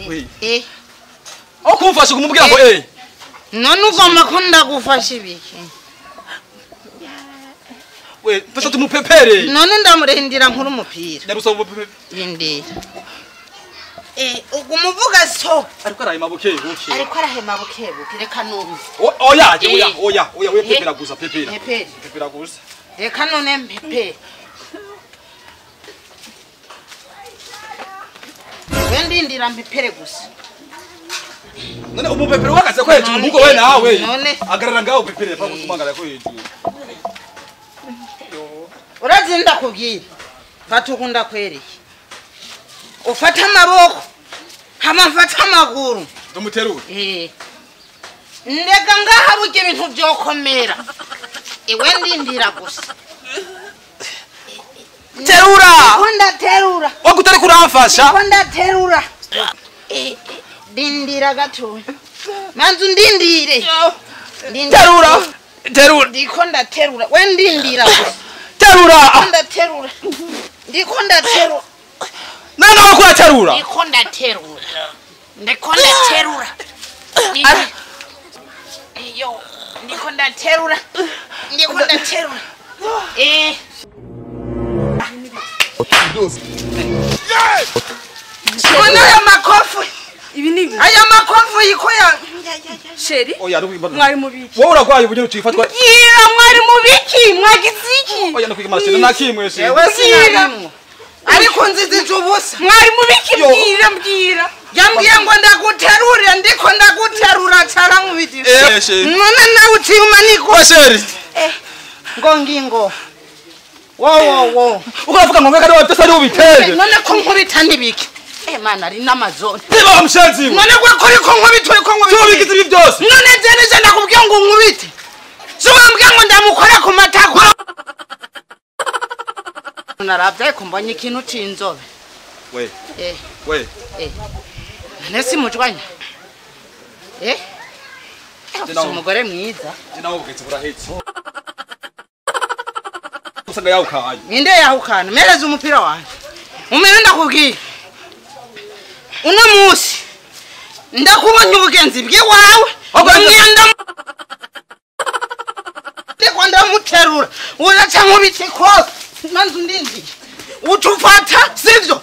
We. Eh. Okumfasha kumubwira ngo eh. None ugomba ko ndagufasha ibiki? We, fasha tumupepere. None ndamurindira nkuru umupira. Ndarusa umupepere. Rindira. Eh, ugumuvuga so. Ariko arahema buke buke. Ariko arahema buke buke reka none. Oya, oya, oya, oya, we pepera gusa pepera. Pepera. Pepera gusa. Reka none mpepere. We ndindira mpepere gusa. None umupepere wakaze ko hejuru mugo we nawe. Agarara ngaho pepere pa kutumangara ko hejuru. Urazi ndakubwira. Fata ukunda kwereke. Ufata amaboko. Hama mfata amaguru. Ndumuterura. Eh. Ndega ngaha burya ibintu byokomera. Iwe ndindira gusa. Terura. Ndaterura. Wagutari kuramfasha. Ndaterura. Eh. Dindira gato. Manzu ndindire. Terura. Terura. Ndiko ndaterura. We ndindira gusa. Terura. Ndaterura. Ndiko ndaterura. Nana wakuraterura. Ndiko ndaterura. Ndiko ndaterura. Yo, ndiko ndaterura. Ndiko ndaterura. Eh. None aya makofu. Ibi ni aya makofu yikoya Sheri. Oya mwari mubiki. Wowe uragwaye uburyo ucifatwa. Yira mwari mubiki mwagize iki? Oya ndakwiga mashini nakimwe she. Ewe sinarimwe. Ariko nzizije ubusa. Mwari mubiki mbwira mbwira. Yambwiye ngo ndaguterure ndiko ndaguterura cara nkubiti. None nawe uciye umaniko. Sheri. Eh. Ngo ngingo. Wo wo wo. Ukavuga ngo ngaka wabitse ari ubiteye. None ko nkubita nibiki? Eh mana ari n'amazone. Niba mshenzi. None gwe kuri ko nkubita uri ko nkubita. Tubigize ibi byose. None je nije ndakubwiye ngo nkubite. Siwambwiye ngo ndamukora ku matako. Naravye ko mbonye ikintu c'inzobe. We. Eh. We. Eh. None si mujwanya. Eh? Umugore mwiza. Je nawe ubugetse burahetse. Usanga yawukaye. Ninde yawukana? Mereza umupira wanje. Umere ndakubwiye. Uno musi ndakubonye ubugenzi bw'iwawe ngenda ndiko ndamuterura uraca nkubitse kose manzu ndinzi ucufata sivyo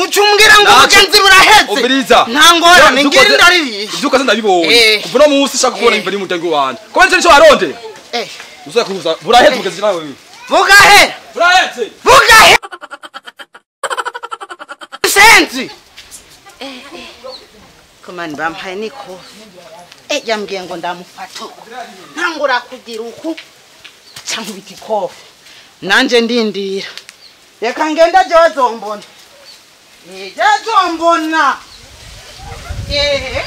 ucumbwira ngo ubugenzi buraheze nta ngorane ngira ndaririye ivyuka ndabibonye kuva no musi shaka kubona imva y'umuryango wanje ko nico nico warondera eh uza kuza buraheze ubugenzi nawe bugahera buraheze bugahera senzi Komani bampaye niko. Eh yambwiye ngo ndamufata uko. Ntangura kugira uku cyangwa biti kofi. Nanje ndindira. Reka ngenda jozombona. Eh jozombona. Eh.